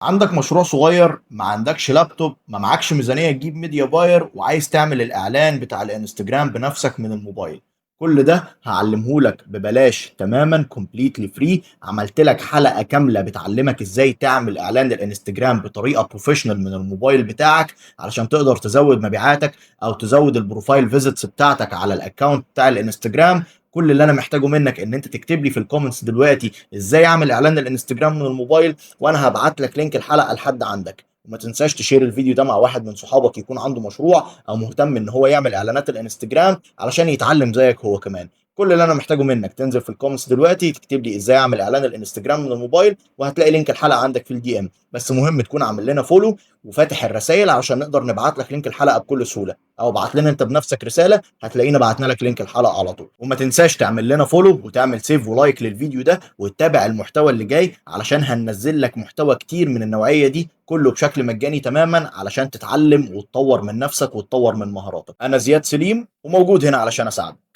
عندك مشروع صغير، ما عندكش لابتوب، ما معكش ميزانية تجيب media buyer، وعايز تعمل الإعلان بتاع الانستجرام بنفسك من الموبايل. كل ده هعلمهولك ببلاش تماما، completely free. عملت لك حلقة كاملة بتعلمك ازاي تعمل اعلان للانستجرام بطريقة professional من الموبايل بتاعك علشان تقدر تزود مبيعاتك او تزود ال profile visits بتاعتك على ال account بتاع الانستجرام. كل اللي انا محتاجه منك ان انت تكتب لي في ال comments دلوقتي ازاي اعمل اعلان للانستجرام من الموبايل، وانا هبعت لك link الحلقة لحد عندك. وما تنساش تشير الفيديو ده مع واحد من صحابك يكون عنده مشروع او مهتم ان هو يعمل اعلانات الانستجرام علشان يتعلم زيك هو كمان. كل اللي انا محتاجه منك تنزل في ال comments دلوقتي تكتب لي ازاي اعمل اعلان الانستجرام من الموبايل، وهتلاقي link الحلقة عندك في ال DM. بس مهم تكون عامل لنا follow وفاتح الرسائل علشان نقدر نبعت لك link الحلقة بكل سهوله، او ابعت لنا انت بنفسك رسالة هتلاقينا بعتنا لك link الحلقة على طول. وما تنساش تعمل لنا follow وتعمل save و like للفيديو ده وتتابع المحتوى اللي جاي، علشان هننزل لك محتوى كتير من النوعية دي كله بشكل مجاني تماما علشان تتعلم وتطور من نفسك وتطور من مهاراتك. انا زياد سليم وموجود هنا علشان اساعدك.